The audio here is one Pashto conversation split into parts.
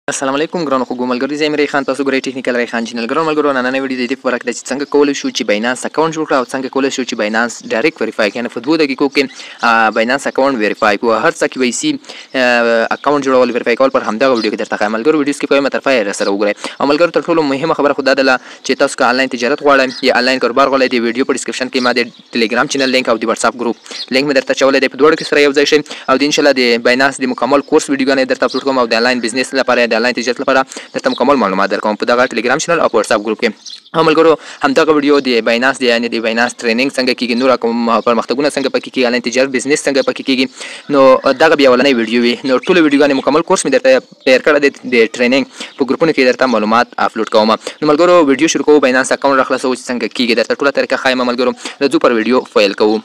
السلام علیکم ګرانو خوږو ملګرو، زه یم ریخان، تاسو ګورئ ټیکنیکل ریخان چینل. ګرانو ملګرو، نننۍ ویډیو د دې په باره کې ده چې څنګه کولی شو چې باینانس اکاونټ جوړ کړو او څنګه کولی شو چې باینانس ډایرکټ ویریفای کړو، یعنې په 2 دقیقو کې باینانس اکاونټ ویریفای کړو. هر څه کې وای سي اکاونټ جوړول، ویریفای کول پر همدغه ویډیو کې درته ښایم. ملګرو، ویډیو سکیپ کوئ مه، تر پایه راسره وګورئ. او ملګرو، تر ټولو مهمه خبره خو دا ده چې تاسو که آنلاین تجارت غواړئ یا آنلاین کاروبار غواړئ، د ویډیو په ډیسکرپشن کې ما د ټلګرام چینل لینک او د واتساپ ګروپ لینک مې درته اچولی دی، په دواړو کې سره یو ځای شئ او د انشاءالله د باینانس د مکمل کورس ویډیوګانې درته اپلوډ کوم او د آنلاین بزنس لپاره، د آنلاین تجارت لپاره درته مکمل معلومات درکوم په دغه ټلګرام چینل او په واتساپ ګروپ کې. او ملګرو، همدغه ویډیو د باینانس دی، یعنې د باینانس ټریننګ څنګه کیږي، نور کوم پرمختګونه څنګه پکې کیږي، آنلاین تجارت بزنس څنګه پکې کیږي، نو دغه بیا اولنۍ ویډیو وي. نو ټول ویډیوګانې مکمل کورس مې درته تیار کړی دی، د ټریننګ په ګروپونو کې درته معلومات اپلوډ کوم. نو ملګرو، ویډیو شروع کوو. باینانس اکاونټ راخلاصوو چې څنګه کیږي، درته ټوله طریقه ښایم. ملګرو، راځو پر ویډیو فایل کوو.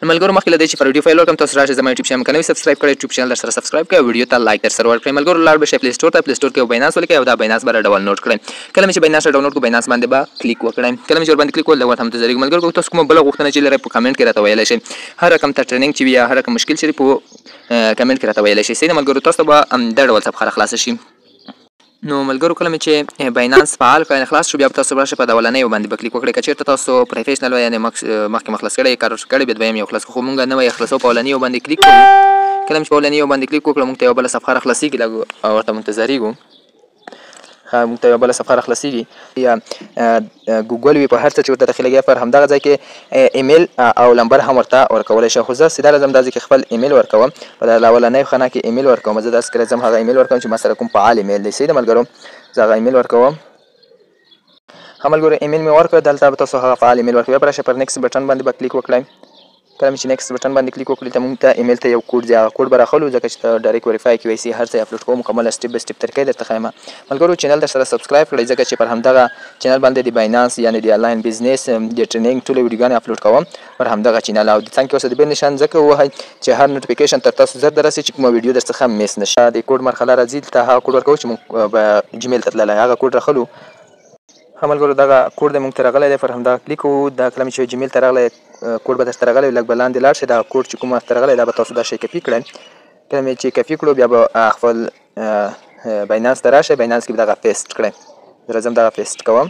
نو ملګرو، مخکې له دې چې پر ویډیو فایل ورکړم، تاسو راشئ زما یوټیوب چینل که نوی سبسکرایب کړئ، یوټیوب چینل در سره سبسکرایب کړئ او ویډیو ته لایک در سره ورکړئ. ملګرو، لاړ به شئ پلی سټور ته، پلی سټور کې باینانس ولیکئ او دا باینانس به ډاونلوډ کړئ. کله مې چې باینانس ډاونلوډ کړو، باینانس باندې به کلیک وکړئ. کله مې چې ورباندې کلیک وکړ، لږ وخت هم انتظار. ملګرو، تاسو کومه بله غوښتنه چې لرئ، په کمنټ کې راته ویلی شئ. هر رقم ته ټریننګ چې وي یا هر رقم مشکل چې په کمنټ کې راته ویلی شئ. صحیح ده ملګرو، تاسو به دا ډول صفحه راخلاصه شي. نو ملګرو، کله مې چې باینانس فعال کړ، خلاص شو، بیا به تاسو راشئ په اولنۍ یو باندې به کلیک وکړئ. که چېرته تاسو پروفیشنل وئ، یعنې مخکې مو خلاص کړی، کار کړی، بیا دویم یو خلاص، خو مونږ نوی خلاصو، په اولني یو باندې کلیک کوو. کله مې چې په اولني یو باندې کلیک وکړو، مونږ ته یوه بله صفحه راخلاصېږي، لږ ورته منتظرېږو. مونږ ته یوه بله صفحه راخلاصېږي، یا ګوګل وي، په هر څه چې ورته داخلېږي، پر همدغه ځای کې ایمیل او لمبر هم ورته ورکولی شئ. خو زه سیده راځم دا ځای کې خپل ایمیل ورکوم، په اولنۍ خانه کې ایمیل ورکوم. زه داسې راځم هغه ایمیل ورکوم چې ما سره کوم فعال ایمیل دی. صحیح ده ملګرو، زه هغه ایمیل ورکوم. ښه ملګرو، ایمیل مې ورکړ. دلته به تاسو هغه فعال ایمیل ورکوئ. بیا به راشئ پر نیکسټ بټن باندې به کلیک وکړئ. کله مې چې نیکسټ بټن باندې کلیک وکړ، ته مونږ ته ایمیل ته یو کوډ ځي، هغه کوډ به راخلو، ځکه چې ته ډایرکټ ویریفای کې وایسي هر څه اپلوډ کوم، مکمل سټیپ بای سټیپ طریقې درته ښایم. ملګرو، چینل در سره سبسکرایب کړئ، ځکه چې پر همدغه چینل باندې د باینانس، یعنې د آنلاین بزنس د ټریننګ ټولې ویډیوګانې اپلوډ کوم پر همدغه چینل. او د څنګ کې اوسه د بیل نشان ځکه ووهئ چې هر نوټیفیکیشن تر تاسو زر درسي چې کومه ویډیو در څخه میس نه شي. د کوډ مرحله راځي، دلته هغه کوډ ورکوو چې مونږ به جیمیل ته تللی، هغه کوډ راخلو. ښه ملګرو، دغه کوډ دی مونږ ته راغلی دی، پر همدغه کلیک کوو. دا کله مې چې جیمیل ته راغلی کوډ به درته راغلی، لږ به لاندې لاړ شئ، دغه کوډ چې کوم درته راغلی، دا به تاسو دا شی کپي کړئ. کله مې چې کپي کړو، بیا به خپل باینانس ته راشئ، باینانس کې به دغه پیسټ کړئ. زه راځم دغه پیسټ کوم.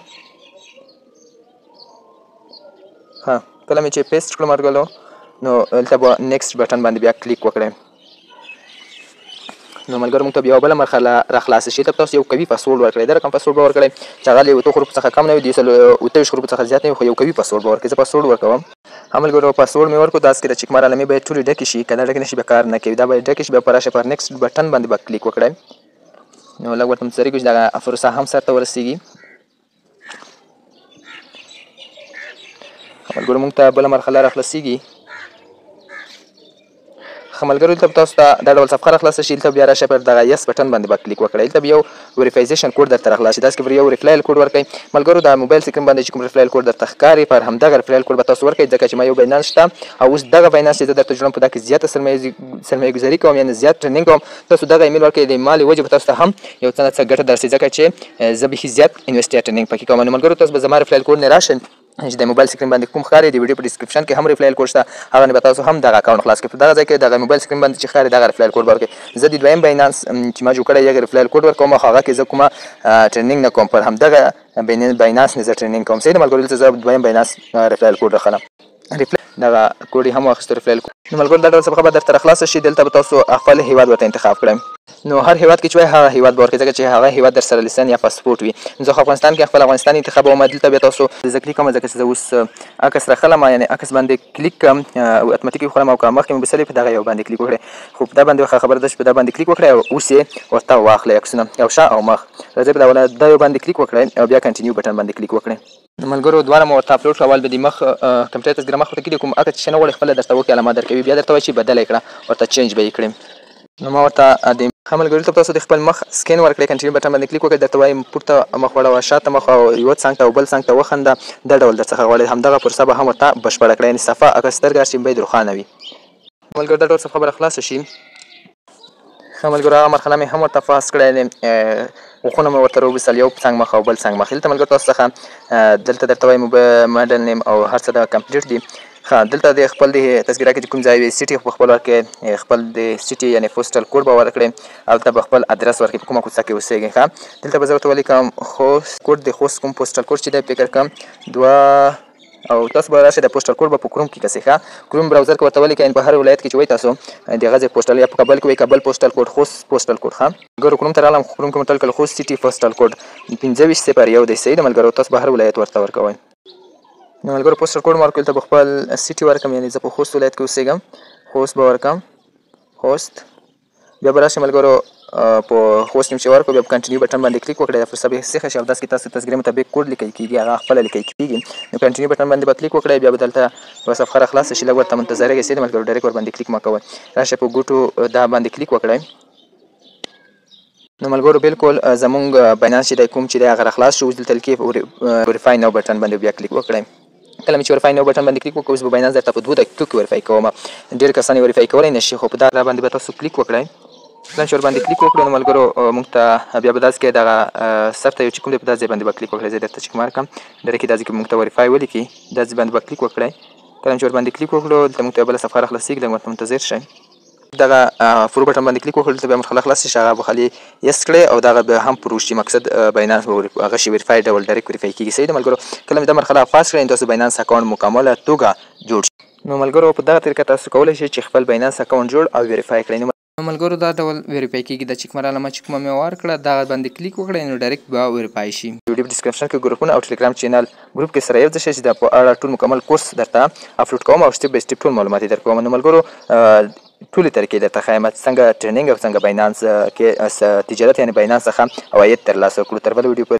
ښه، کله مې چې پیسټ کړو ملګرو، نو دلته به نیکسټ بټن باندې بیا کلیک وکړئ. نو ملګرو، موږ ته بیا بله مرحله راخلاصه شي. ته تاسو یو قوي پاسورډ ورکړئ. دا رقم پاسورډ به ورکړئ چې هغه له 8 حروفو څخه کم نه وي، د 128 حروفو څخه زیات نه وي، خو یو قوي پاسورډ به ورکړئ. زه پاسورډ ورکوم. ښه ملګرو، پاسورډ مې ورکړو. داسې کې د چکمار علامې باید ټولې ډکې شي، که دا ډکې نه شي بیا کار نه کوي. دا باید ډکې شي، بیا پر راشه پر نیکسټ بټن باندې به کلیک وکړئ. نو لږ ورته منتظرېږو چې دغه پروسه هم سرته ورسېږي. ملګرو، موږ ته بله مرحله راخلاصېږي. ښه ملګرو، دلته به تاسو ته دا ډول صفحه راخلاصه شي. دلته بیا راشئ پر دغه یس بټن باندې به کلیک وکړئ. دلته به یو وریفایزیشن کوډ درته راخلاص شي، داسې کې به یو ریفلایل کوډ ورکړئ. ملګرو، دا موبایل سکرین باندې چې کوم ریفلایل کوډ درته ښکاري، پر همدغه ریفلایل کوډ به تاسو ورکړئ، ځکه چې ما یو باینانس شته او اوس دغه باینانس چې زه درته جوړوم، په دا کې زیاته سرمایه ګذاري کوم، یعنې زیات ټریننګ کوم. تاسو دغه ایمیل ورکړئ، د مال وجه به تاسو ته هم یو څه نه څه ګټه درسي، ځکه چې زه بیخي زیات انویسټ یا ټریننګ پکې کوم. نو ملګرو، تاسو به زما ریفلایل کوډ نه راشئ چې د موبایل سکرین باندې کوم ښکاري، د ویډیو په ډیسکرپشن کې هم ریفلایل کوډ شته، هغه نه به تاسو هم دغه اکاونټ خلاص کړئ. په دغه ځای کې دغه موبایل سکرین باندې چې ښکاري، دغه ریفلایل کوډ ورکړئ. زه د دویم باینانس چې ما جوړ کړی، یغه ریفلایل کوډ ورکوم، خو هغه کې زه کومه ټریننګ نه کوم، پر همدغه باینانس نه زه ټریننګ کوم. صحیح ده ملګرو، دلته زه دویم باینانس ریفلایل کوډ راخلم. دغه کوډ یې هم واخیستو، ریفلایل کوډ. نو ملګرو، دا ډول صفحه به درته راخلاصه شي. دلته به تاسو خپل هیواد ورته انتخاب کړئ. نو هر هیواد کې چې وای، هغه هیواد به ورکړئ، ځکه چې هغه هیواد در سره لیسن یا پاسپورټ وي. نو زه خو افغانستان کې خپل افغانستان انتخابوم. دلته بیا تاسو زه کلیک کوم، ځکه چې زه اوس عکس راخلم، یعنې عکس باندې کلیک کوم، اتوماتیک یې خورم، او که مخکې مې بسلې په دغه یو باندې کلیک وکړئ. خو په دا باندې ښه خبره ده چې په دا باندې کلیک وکړئ او اوس یې ورته واخلئ عکسونه، او شا او مخ. راځئ په دا یو باندې کلیک وکړئ او بیا کنټینیو بټن باندې کلیک وکړئ. نو ملګرو، دواړه مو ورته اپلوډ کړه. اول به د مخ کمپیوټر تصویر مخ ورته کړي، کوم عکس چې نه غواړي خپله درته وکړي، علامه درکوي، بیا درته وایي چې بدله یې کړه، ورته چینج به یې کړي. نو ما ورته د ښه ملګرو، ته تاسو د خپل مخ سکین ورکړئ، کنټینیو بټن باندې کلیک وکړئ. درته وایي پورته مخ واړوه، شاته مخ، او یو څنګ ته او بل څنګ ته وخنده. دا ډول در څخه غواړي، همدغه پروسه به هم ورته بشپړه کړئ، یعنې صفحه عکس سترګه چې باید روښانه وي. ملګرو، دا ډول صفحه به راخلاصه شي. ښه ملګرو، هغه مرحله مې هم ورته پاس کړی دی، غوښونه مې ورته راوبسل، یو څنګ مخ او بل څنګ مخ. دلته ملګرو، تاسو څخه دلته درته وایي ماډل نیم او هر څه دا کمپلیټ دي. ښه، دلته د خپل د تذکره کې چې کوم ځای وي، city په خپل ورکړئ، خپل د city یعنې postal code به ورکړئ او دلته به خپل ادرس ورکړئ، په کومه کوڅه کې اوسېږئ. ښه، دلته به زه ورته ولیکم خوست کوډ، د خوست کوم postal code چې دی فکر کوم دوه، او تاسو به راشئ د postal code به په کروم کې کسئ. ښه، Chrome browser کې ورته ولیکئ، په هر ولایت کې چې وئ تاسو د هغه ځای postal، یا په کابل کې وئ کابل postal code، خوست postal code. ښه ملګرو، کروم ته راغلم، کروم کې مې ورته ولیکل خوست city postal code 2501 دی. صحیح ده ملګرو، تاسو به هر ولایت ورته ورکوئ. نو ملګرو postal code مې ورکړ، دلته به خپل city ورکړم، یعنې زه په خوست ولایت کې اوسېږم، خوست به ورکړم، خوست. بیا به راشئ ملګرو په خوست نوم چې ورکړو، بیا په continue button باندې کلیک وکړئ، دا فرصت به سیخه شي او داسې کې تاسو تذکرې مطابق کوډ لیکل کېږي، هغه خپله لیکل کېږي. نو continue button باندې به کلیک وکړئ، بیا به دلته یوه صفحه را خلاصه شي، لږ ورته منتظر ګئ. ملګرو direct ورباندې کلیک مه کوئ، راشئ په go to دا باندې کلیک وکړئ. نو ملګرو بالکل زمونږ باینانس چې دی کوم چې دی هغه را خلاص شو. اوس دلته لیکي verify now button باندې بیا کلیک وکړئ. کله مې چې verify now button باندې کلیک وکړ، اوس به باینانس درته په 2 دقیقو کې verify کوم. ډېر کسان یې verify کولی نه شي، خو په دا باندې به تاسو کلیک وکړئ. کله چې ورباندې کلیک وکړو نو ملګرو موږ ته بیا به داسې کې دغه سر ته یو چې کوم دی په دا ځای باندې به کلیک وکړئ. زه درته چې کوم ورکړم ډایرکټ دا ځای کې موږ ته verify ولیکي، دا ځای باندې به کلیک وکړئ. کله چې ورباندې کلیک وکړو دلته موږ ته بله صفحه راخلاصېږي، لږ ورته منتظر شئ. دغه approve button باندې کلیک وکړو، دلته بیا مرحله خلاصه شي، هغه به خالي yes کړئ او دغه به هم approve شي. مقصد باینانس به هغه شي verify ډول direct verify کېږي. صحیح ده ملګرو، کله مې دا مرحله پاس کړئ تاسو باینانس account مکمله توګه جوړ شي. نو ملګرو په دغه طریقه تاسو کولی شئ چې خپل باینانس account جوړ او verify کړئ. نو ملګرو دا ډول verify کېږي، دا چې کومه راغله ما چې کومه مې ورکړه دغه باندې کلیک وکړئ نو direct به verify شي. ویډیو description کې ګروپونه او ټلګرام channel group کې سره یو ځای شئ چې دا په اړه ټول مکمل کورس درته اپلوډ کوم او step by step ټول معلومات یې درکوم. نو ملګرو ټولې طریقې درته ښایم چې څنګه trading او څنګه باینانس کې تجارت یعنې باینانس څخه عواید ترلاسه کړو. تر بلې ویډیو پورې.